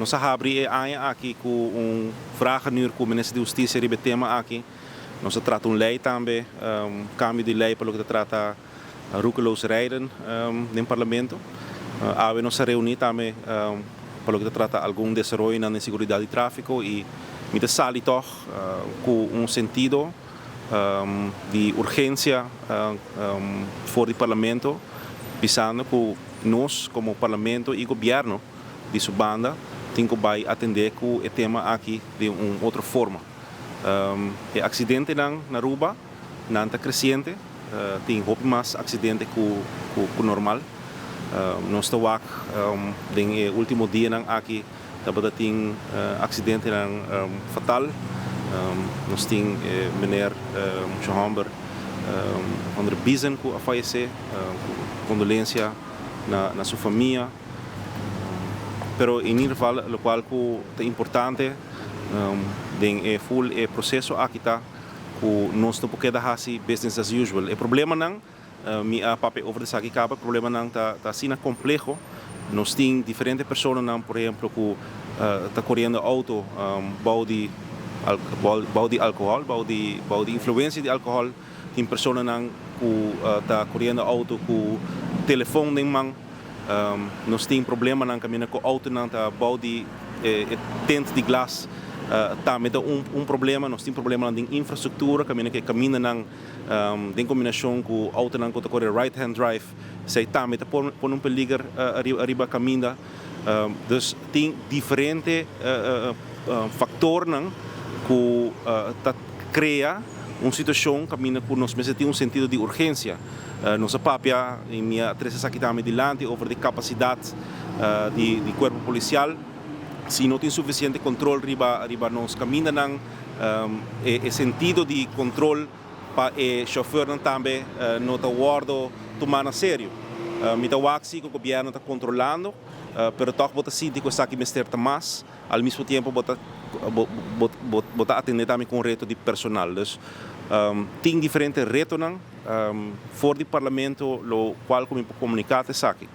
Nos a habri e aña aki ku un vragenuur ku Minister di Hustisia riba e tema aki. Nos a trata un lei tambe, kambio di lei pa loke ta trata roekeloos rijden den Parlamento. Awe nos a reuní tambe pa loke ta trata algun desaroyonan den seguridat di tráfiko i mi ta sali tòg ku un sentido di urgensia for di Parlamento bisando ku nos komo Parlamento i Gobièrnu di su banda tin ku bai atendé ku e tema aki den un otro forma. E aksidentenan na Aruba nan ta kresiente, tin hopi mas aksidente ku normal. Nos ta wak den e último dianan aki tabata tin aksidentenan fatal. Nos tin e meneer mucha hòmber Andre Biesen ku a fayesé, kondolensia na su famia. Pero en ieder geval lokual ku ta importante den e full e proseso aki ta ku nos no por keda hasi business as usual. E problemanan, mi a papia over esaki kaba, problemanan ta asina kompleho. Nos tin diferente personanan, por ehemplo, ku ta koriendo outo bou di alkohòl, bou di influensia di alkohòl. Tin personanan ku ta koriendo outo ku telefòn den man. Nos tin problemanan kaminda ku outonan ta bou di tint di glas, tambe ta un problema. Nos tin problemanan den infrastruktura, kaminda ku e kamindanan den kombinashon ku outonan ku ta kore right hand drive, esei tambe ta pone un peliger riba kaminda. Dus tin diferente faktornan ku ta krea un situashon kaminda ku nos mester tin un sentido di urgensia. Nos a papia i mi a trese esaki tambe dilanti over di kapasidat di kuerpo polisial. Si no tin sufisiente kontrol riba nos kamindanan, e sentido di kontrol pa e shofèrnan tambe no ta wòrdu tumá na serio. Mi ta wak si ku gobièrnu ta kontrolando, pero tòg bo ta sinti ku esaki mester ta mas. Al mismo tiempo bo ta atendé tambe ku un reto di personal. Dus tin diferente retonan for di Parlamento, lo kual ku mi por komuniká ta esaki.